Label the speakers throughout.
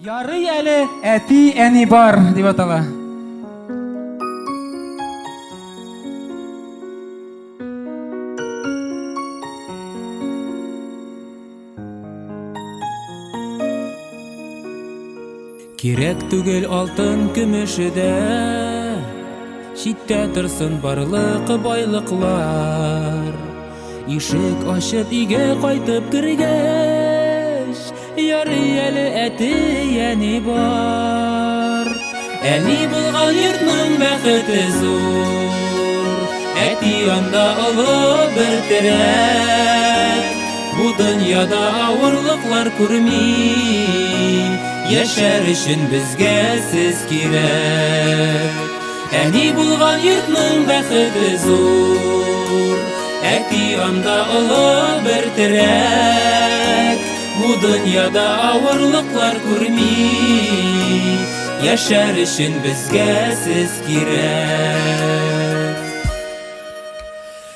Speaker 1: Ярый әле әти-әни бар дип атала. Кирәк түгел алтын көмеше дә, Читтә торсын барлык байлыклар. Ишек ачып өйгә кайтып кергәч, Ярый әле әти-әни бар. Әни булган йортның бәхете зур, Әти анда олы бер терәк. Бу дөньяда авырлыклар күрми, Яшәр өчен безгә сез кирәк. Әни булган йортның бәхете зур, Әти анда олы бер терәк. Бу дөньяда авырлыклар күрми, Яшәр өчен безгә сез кирәк.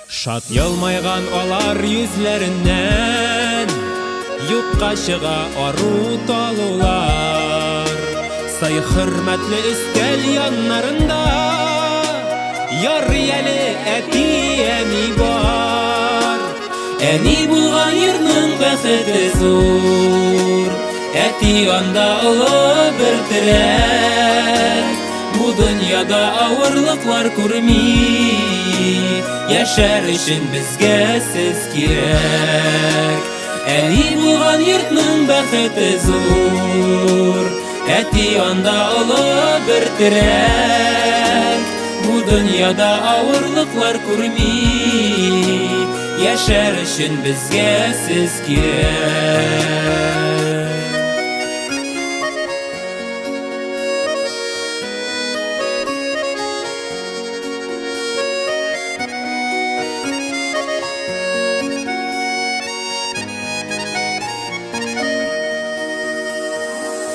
Speaker 1: Шат елмайган алар йөзләреннән Юкка чыга ару талулар. Сый хөрмәтле өстәл яннарында Ярый әле әти-әни бар. Әни булган йортның бәхете зур, Әти анда олы бер терәк. Бу дөньяда авырлыклар күрми, Яшәр өчен безгә сез кирәк. Әни булган йортның бәхете зур, Әти анда олы бер терәк. Бу дөньяда авырлыклар күрми, Яшәр өчен безгә сез кирәк.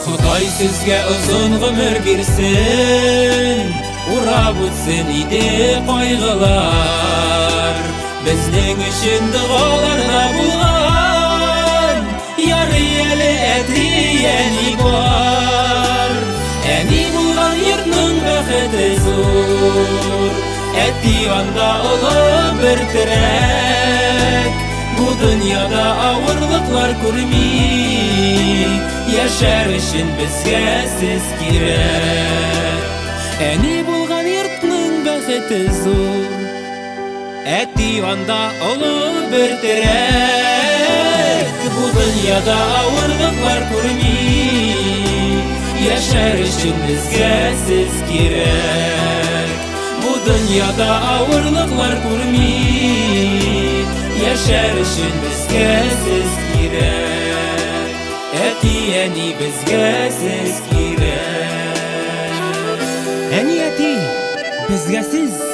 Speaker 1: Ходай сезгә озын гомер бирсен, Урап үтсен иде кайгылар. Безнең өчен догаларда булган, Ярый әле әти-әни бар. Әни булган йортның бәхете зур, Әти анда олы бер терәк. Бу дөньяда авырлыклар күрми, Яшәр өчен безгә сез кирәк. Әни булган йортның бәхете зур, Әти анда олы бер терәк. Бу дөньяда авырлыклар күрми, Яшәр өчен безгә сез кирәк. Бу дөньяда авырлыклар күрми, Яшәр өчен безгә сез кирәк. Әти-әни безгә сез кирәк. Әни, әти, безгә сез.